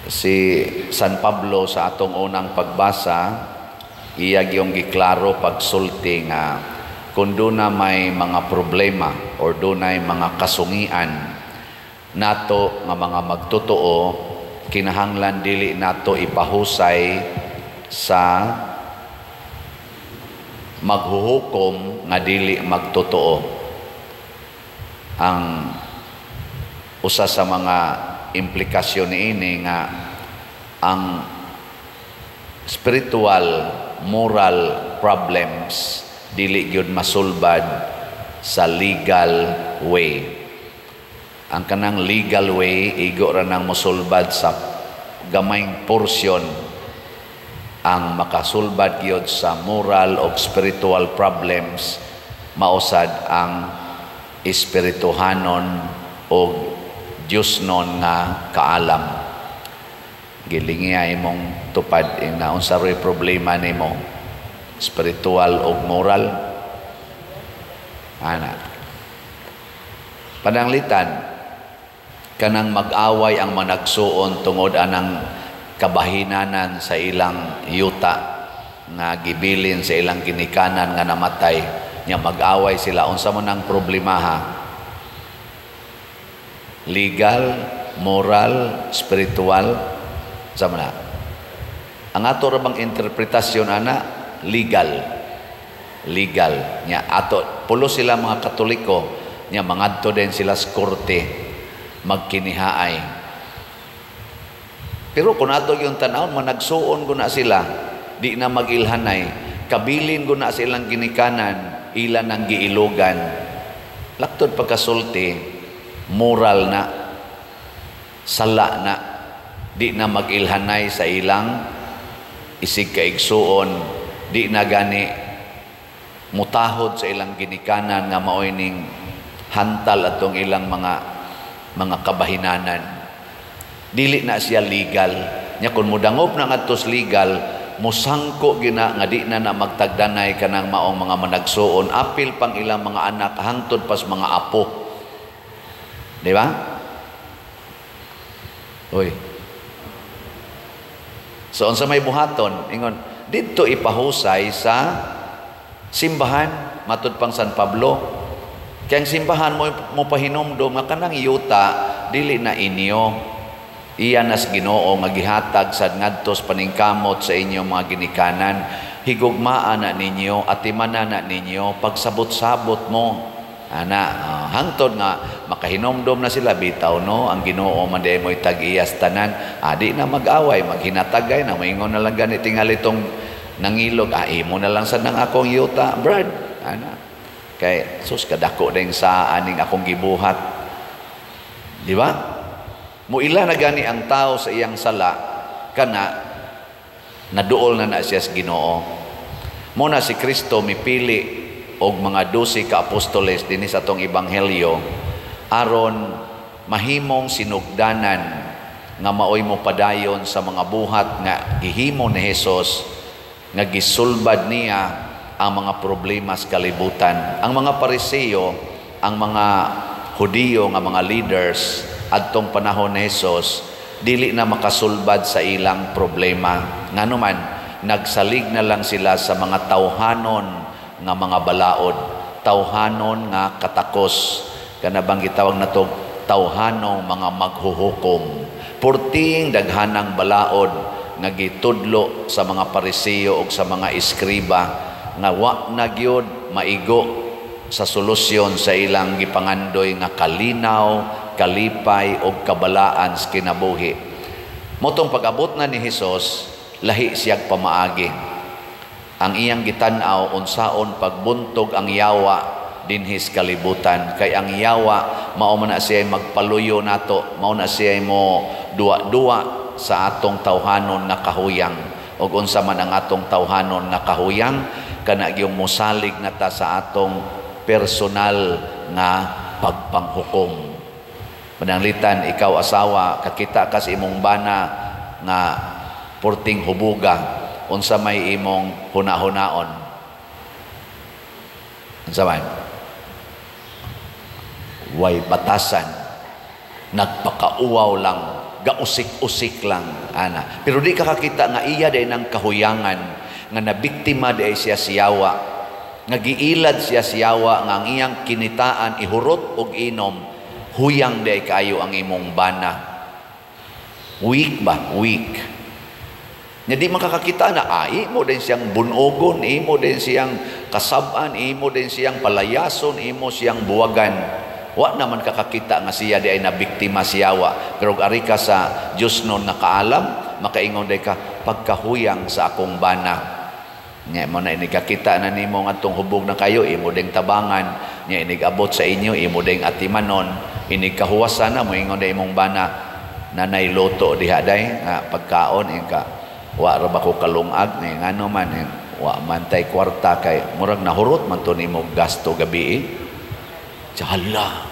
Si San Pablo sa atong unang pagbasa, iya gyung giklaro pagsulti nga kung duna may mga problema or dunay mga kasungian nato nga mga magtotoo, kinahanglan dili nato ipahusay sa maghuhukom nga dili magtotoo. Ang usa sa mga implikasyon niini nga ang spiritual, moral problems dili gyud masulbad sa legal way. Ang kanang legal way, igo ra nang mosulbad sa gamayng porsyon. Ang makasulbad gyud sa moral o spiritual problems, mausad ang espirituhanon o Diyosnon nga kaalam. Gilingiya imong tupad ina, unsa roy problema nimo, spiritual o moral, ana? Pananglitan kanang mag-away ang managsuon tungod anang kabahinanan sa ilang yuta nga gibilin sa ilang ginikanan nga namatay nya, mag-away sila, unsa man ang problemaha? Legal, moral, spiritual, sa man na? Ang ato ra bang interpretasyon ana, legal. Legal. Nya ato pulo sila mga Katoliko, nya mangadto din sila sa korte magkinihaay. Pero kung ato yung tan-awon, managsuon ko na sila, di na mag-ilhanay, kabilin ko na silang ginikanan, ilan ang giilugan. Laktod pagkasulti, moral na, sala na, di na mag-ilhanay sa ilang isig kaigsuon, di na gani mutahod sa ilang ginikanan nga maoy ning hantal atong ilang mga kabahinanan. Dili na siya legal. Nya kung mudangop na ngadtos legal, musangko gina nga di na na magtagdanay kanang maong mga managsuon, apil pang ilang mga anak hangtod pas mga apo. Di ba? Uy. So unsa may buhaton? Ingon, didto ipahusay sa simbahan, matud pang San Pablo. Kaya ang simbahan mo mo pahinumdom nga kanang yuta dili na inyo. Iya nas Ginoo nga gihatag sad ngadtos paningkamot sa inyong mga ginikanan. Higugmaa na ninyo, atimana na ninyo, pagsabot-sabot mo. Ana, hangtod nga makahinomdom na sila, bitaw no, ang Ginoo man di mo'y tag-iyas tanan, adi na mag-away, maghinatagay na, maingon na lang gani tingali tong nangilog, imo na lang sad nang akong yuta, brad. Ana. Kay sus, kadako din sa aning akong gibuhat. Di ba? Muila na gani ang tao sa iyang sala kana naduol na na siya sa Ginoo. Muna si Kristo mipili og mga 12 ka apostoles dinhi sa atong ebanghelyo aron mahimong sinugdanan nga maoy mo padayon sa mga buhat nga gihimo ni Hesus nga gisulbad niya ang mga problema sa kalibutan. Ang mga Pariseo, ang mga Hudiyo nga mga leaders adtong panahon ni Hesus, dili na makasulbad sa ilang problema. Ngano man, nagsalig na lang sila sa mga tawhanon nga mga balaod, tawhanon nga katakos, kana bang gitawag nato tawhanong mga maghuhukom. Purting daghanang balaod nga gitudlo sa mga Pariseo ug sa mga eskriba nga wa na gyud maigo sa solusyon sa ilang gipangandoy nga kalinaw, kalipay ug kabalaan sa kinabuhi. Motong pag-abot na ni Hesus, lahi siyag pamaagi. Ang iyang gitan-aw, unsaon pagbuntog ang yawa dinhis kalibutan, kay ang yawa mao man na siya magpaluyo nato, mao na siya mo duwa-duwa sa atong tawhanon nga kahuyang. Ug unsa man ang atong tawhanon nga kahuyang, kana gyung mosalig na ta sa atong personal nga pagpanghukom. Pananglitan ikaw asawa, kakita ka sa imong bana nga porting hubuga, unsa may imong huna-hunaon? Unsa man? Way batasan, nagpakauwaw lang. Gausik-usik lang ana. Pero di ka kakita nga iya day ng kahuyangan nga nabiktima di ay siya siyawa, nga giilad siya siyawa nga ang iyang kinitaan ihurot og inom. Huyang di ay kaayo ang imong bana. Weak ba? Weak. Nya di makakakita na ay imo din siyang bunogon, imo din siyang kasab-an, imo din siyang palayason, imo siyang buwagan. Wa naman kakakita nga siya di ay nabiktima siyawa. Pero ari ka sa Diyos nun nga kaalam, makaingon day ka, pagkahuyang sa akong bana. Nya mo na inig kakita na nimo ngadtong hubog na kayo, imo ding tabangan, nya inig abot sa inyo, imo ding atimanon, inig kahuwasan na moingon day imong bana, nanay luto diha day nga pagkaon ka wa ra ba ko kalungag ni ngano man eh, wa man tay kwarta kay murag nahurot man to nimo gasto gabi eh. Hala,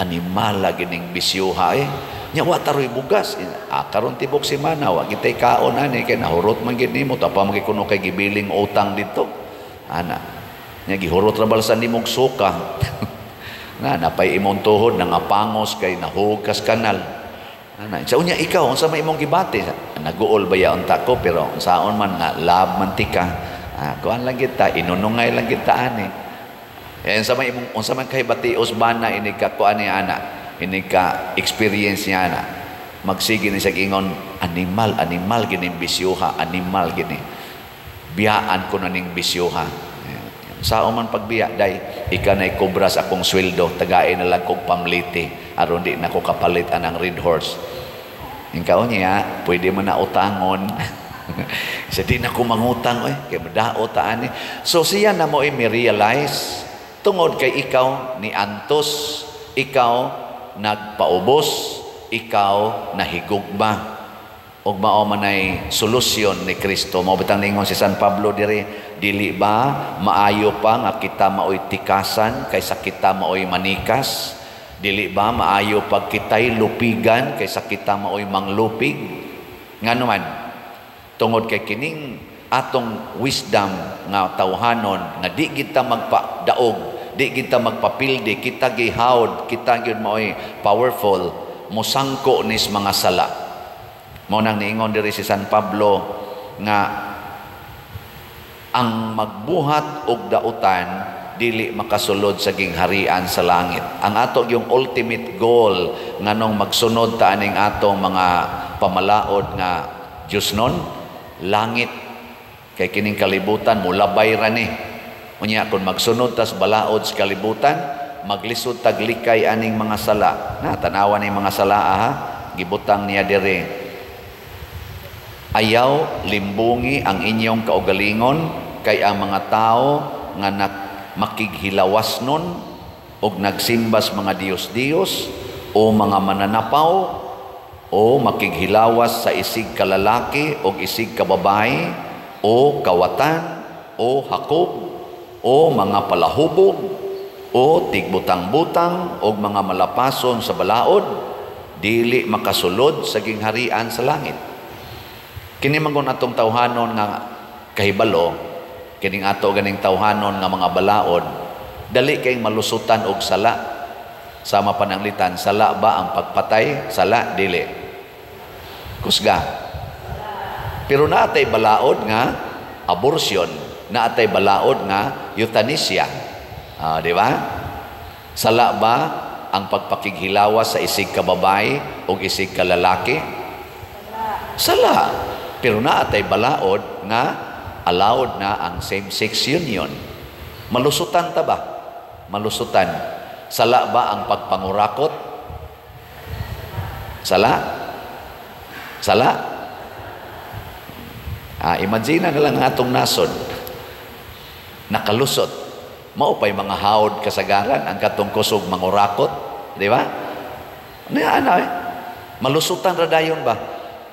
animal gining bisyuha eh. Nya wa taroy bugas. Ah, karon tibok semana wa kitay kaon ani kay nahurot man gid nimo tapa man kuno kay gibiling utang dito. Ana. Nya gihurot ra balsan nimog suka. Nga napay imong tuhod nangapangos kay nahugas kanal. Ana, sa unya ikaw unsa may imong gibati? Naguol ba ya unta ko pero unsaon man nga love man tika. Ah, kuan lang kita, inunungay lang kita ani. Eh, unsa may imong unsa man kay batios bana inig ka kuan ni ana, inig ka experience niya ana. Magsige ni siya ingon, animal, animal gini bisyuha, animal gini. Biyaan ko na ning bisyuha. Sao man pagbiya day, ika na'y kobra sa akong sweldo, tagain na lang kog pamliti aron di na ko kapalit anang Red Horse. Ikaw niya, pwede mo na utangon. Sa di na ko mangutang, oy, kay madaot ta ani. So siya na mo i-realize tungod kay ikaw ni antos, ikaw nagpaubos, ikaw nahigugma. Ug mao man ay solusyon ni Kristo. Mao bitang ningon si San Pablo diri, dili ba maayo pa nga kita maoy tikasan kaysa kita maoy manikas? Dili ba maayo pag kita'y lupigan kaysa kita maoy manglupig? Ngano man, tungod kay kining atong wisdom nga tawhanon nga di kita magpadaog, di kita magpapildi, kita gihawd, kita gyud maoy powerful, mosangko nis mga sala. Mao nang niingon diri si San Pablo nga ang magbuhat og dautan dili makasulod sa gingharian sa langit. Ang ato yung ultimate goal nganong magsunod ta aning atong mga pamalaod nga Diyos nun, langit. Kay kining kalibutan mulabay ra ni. Unya kung magsunod tas balaod sa kalibutan, maglisod taglikay aning mga sala. Na tanawa ning mga sala ha, gibutang niya diri. Ayaw limbungi ang inyong kaugalingon kay ang mga tao nga makighilawas nun og nagsimbas mga Diyos-Diyos o mga mananapaw o makighilawas sa isig kalalaki o isig kababae o kawatan o hakob o mga palahubog o tigbutang-butang o mga malapason sa balaod, dili makasulod sa gingharian sa langit. Kini man gun atong tawhanon nga kahibalo, kining ato ganing tawhanon nga mga balaod, dali kay malusutan og sala. Sama pananglitan, sala ba ang pagpatay? Sala, dili. Kusga. Pero naatay balaod nga abortion, naatay balaod nga euthanasia. Di ba? Sala ba ang pagpakighilawas sa isig ka babae o isig ka lalaki? Sala. Pero naatay balaod nga allowed na ang same-sex union. Malusutan ta ba? Malusutan. Sala ba ang pagpangurakot? Sala? Sala? Ah, imagine na lang ang atong nasod. Nakalusot. Mao pa'y mga hawd kasagaran ang katong kusog mangurakot. Di ba? Ano ano eh? Malusutan ra dayon ba?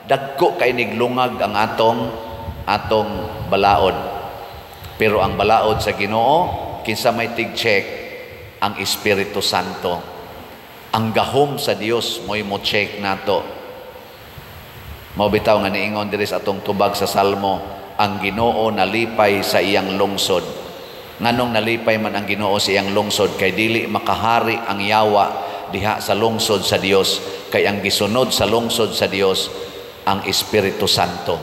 Dagko kay niglungag ang atong balaod. Pero ang balaod sa Ginoo, kinsa may tig-check? Ang Espiritu Santo. Ang gahom sa Dios mo'y mo check nato. Mao bitaw nga niingon diri sa atong tubag sa Salmo, ang Ginoo nalipay sa iyang lungsod. Nganong nalipay man ang Ginoo sa iyang lungsod kay dili makahari ang yawa diha sa lungsod sa Dios, kay ang gisunod sa lungsod sa Dios ang Espiritu Santo.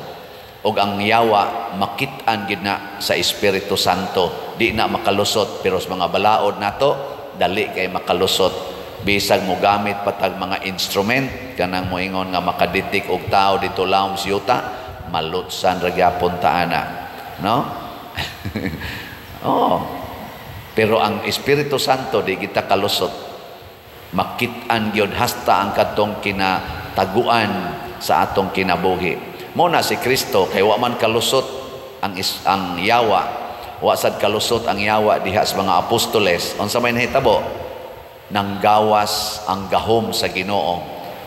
Og ang yawa makit-an gid na sa Espiritu Santo, di na makalusot. Pero sa mga balaod nato, dali kay makalusot, bisag mo gamit patag mga instrument, kanang moingon nga makaditik og tao dito lawom sa yuta, malutsan ra gyapon ta ana, no? Oh. Pero ang Espiritu Santo, di kita kalusot. Makit-an gyud hasta ang katong kinataguan sa atong kinabuhi. Mo na si Kristo, kay wa man kalusot ang yawa, wa sad kalusot ang yawa diha sa mga apostoles. Unsa may nahitabo? Nanggawas ang gahom sa Ginoo.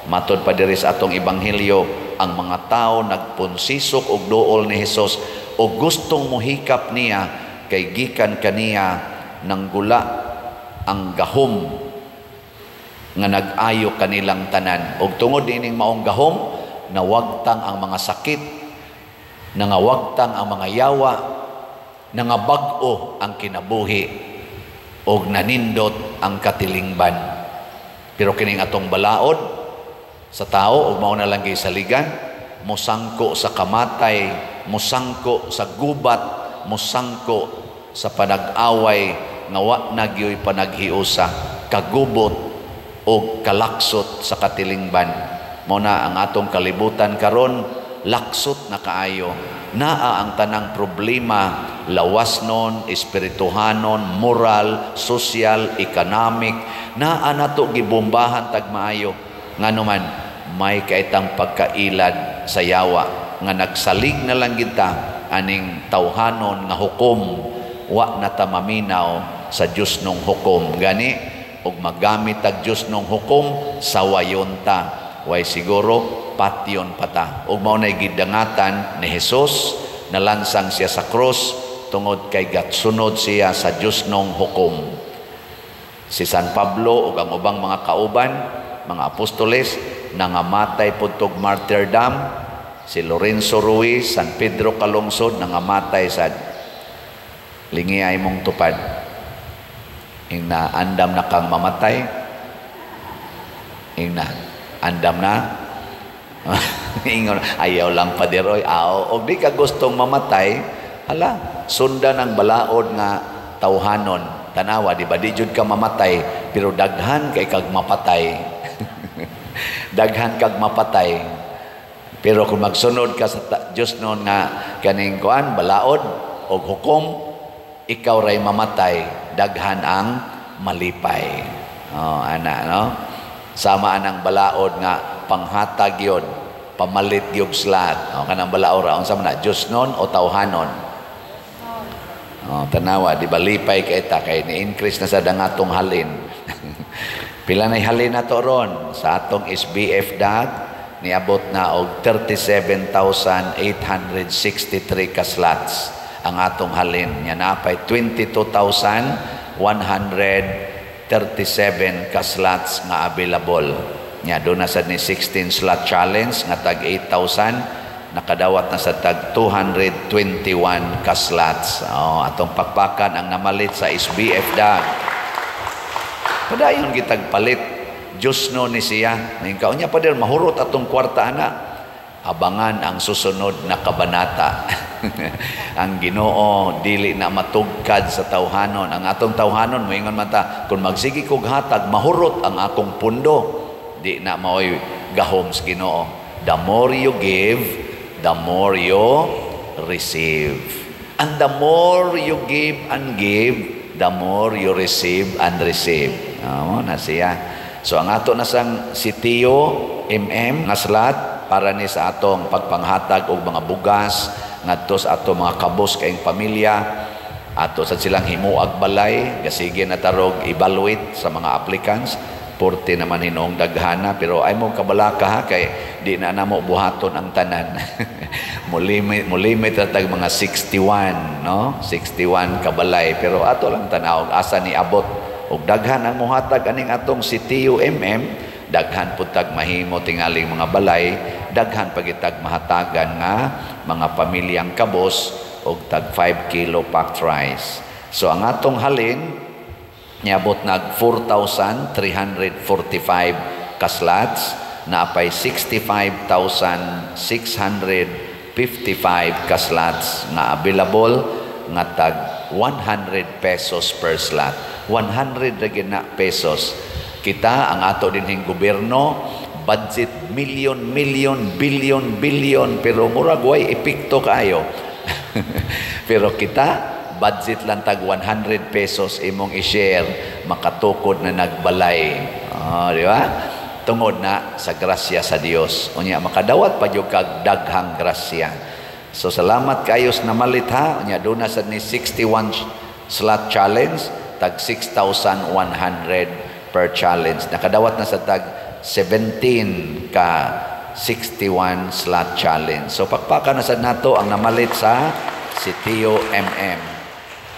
Matod pa diri sa atong ebanghelyo, ang mga tao nagpunsisok og duol ni Hesus og gustong mohikap niya, kay gikan kaniya nanggula ang gahom nga nag-ayo kanilang tanan. Og tungod ining maong gahom, nawagtang ang mga sakit, nangawagtang ang mga yawa, nangabag-o ang kinabuhi, og nanindot ang katilingban. Pero kining atong balaod sa tao, ug mao na lang saligan, mosangko sa kamatay, mosangko sa gubat, mosangko sa panag-away nga wa na gyoy panaghiusa, kagubot o kalaksot sa katilingban. Mao na ang atong kalibutan karon, laksot na kaayo. Naa ang tanang problema, lawasnon, espirituhanon, moral, social, economic, naa nato gibombahan tag maayo. Ngano man may kaitang pagkailad sa yawa nga nagsalig na lang kita aning tawhanon nga hukom, wa na ta maminaw sa Dios nung hukom. Gani og magamit tag Dios nung hukom, sawayon ta, way siguro patyon pata. Ug mao nay gidangatan ni Hesus, nalansang siya sa krus tungod kay gatsunod siya sa Dios nung hukom. Si San Pablo ug ang ubang mga kauban, mga apostoles, nangamatay pud tog martyrdom. Si Lorenzo Ruiz, San Pedro Calungsod, nangamatay sad. Lingi ay mong tupad. Ingna, andam na kang mamatay. Ingna, andam na. Ingon, ayaw lang paderoy. Aw, og di ka gustong mamatay, hala, sundan ang balaod nga tawhanon. Tanawa, di ba? Di jud ka mamatay, pero daghan kay kag mapatay. Daghan kag mapatay. Pero kung magsunod ka sa Diyos noon nga kaning kuan, balaod og hukom, ikaw ray mamatay, daghan ang malipay. Oh, ana, no? Sama anang balaod nga panghatag yun, pamalit yung slat. Oh, kanang balaod ra, unsa man na, Diyos noon o tawhanon? Oh, tanawa, di ba lipay kay ta kay ni-increase na sa dangatong halin. Pila na halin na to ron sa atong SBF DAG, niabot na og 37,863 ka slots ang atong halin. Nya napay 22,137 ka slots nga available. Nya do na sad ni 16 slot challenge nga tag 8,000, nakadawat na sa tag 221 ka slots. Oh, atong pakpakan ang namalit sa SBF DAG. Padayon gitag palit. Diyos no ni siya. Ngayon kaunya pa din, mahurot atong kwarta ana. Abangan ang susunod na kabanata. Ang Ginoo dili na matugkad sa tawhanon. Ang atong tawhanon, moingon man ta, kung magsige kog hatag, mahurot ang akong pundo. Di na maoy gahom sa Ginoo. The more you give, the more you receive. And the more you give and give, the more you receive and receive. Oh, na siya. So ang ato na sang si Tio MM nga slot para ni sa atong pagpanghatag og mga bugas ngadto sa ato mga kabos kaayong pamilya. Ato sad silang himuag balay, gasige na tarog evaluate sa mga applicants. Porte naman hinuong daghana, pero ay mo kabalaka ha, kay di na namo buhaton ang tanan. Mulimit ra tag mga 61, no? 61 kabalay, pero ato lang tan-aw asa ni abot. Og daghan ang mohatag aning atong si TUMM, daghan pud tag mahimo tingaling mga balay, daghan pagitag mahatagan nga mga pamilyang kabos og tag 5 kilo packed rice. So ang atong halin Niabot nag 4,345 ka slots, naapay 65,655 ka slots nga available nga tag 100 pesos per slot. 100 ra gyud na pesos. Kita ang ato dinhing gobyerno, budget million, million, billion, billion, pero murag way epekto kaayo. Pero kita, budget lang tag 100 pesos imong i-share, makatukod na nagbalay. Oh, di ba? Tungod na sa grasya sa Dios. Unya makadawat pa gyud kag daghang grasya. So salamat kayo sa namalit ha. Unya duna sad ni 61 slot challenge, tag 6,100 per challenge. Nakadawat na sa tag 17 ka 61 slot challenge. So pakpakan na sad nato ang namalit sa Sitio MM.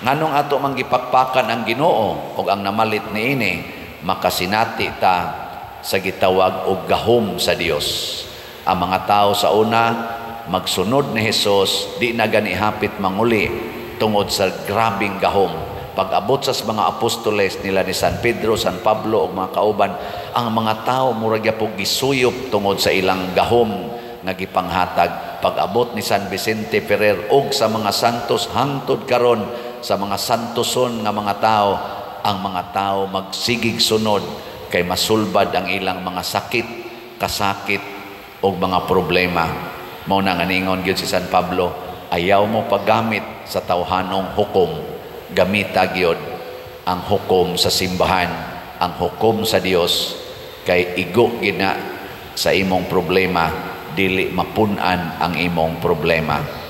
Nganong ato man gipakpakan ang Ginoo ug ang namalit niini? Makasinati ta sa gitawag og gahom sa Dios. Ang mga tao sa una magsunod ni Hesus, di na gani hapit manguli tungod sa grabing gahom. Pag-abot sa mga apostoles nila ni San Pedro, San Pablo ug mga kauban, ang mga tao murag gyapon gisuyop tungod sa ilang gahom nga gipanghatag. Pag-abot ni San Vicente Ferrer ug sa mga santos hangtod karon, sa mga santoson nga mga tao, ang mga tao magsigig sunod kay masulbad ang ilang mga sakit, kasakit ug mga problema. Mao na nga ningon gyud si San Pablo, "Ayaw mo paggamit sa tawhanong hukom, gamita gyud ang hukom sa simbahan, ang hukom sa Dios, kay igo gid na sa imong problema, dili mapun-an ang imong problema."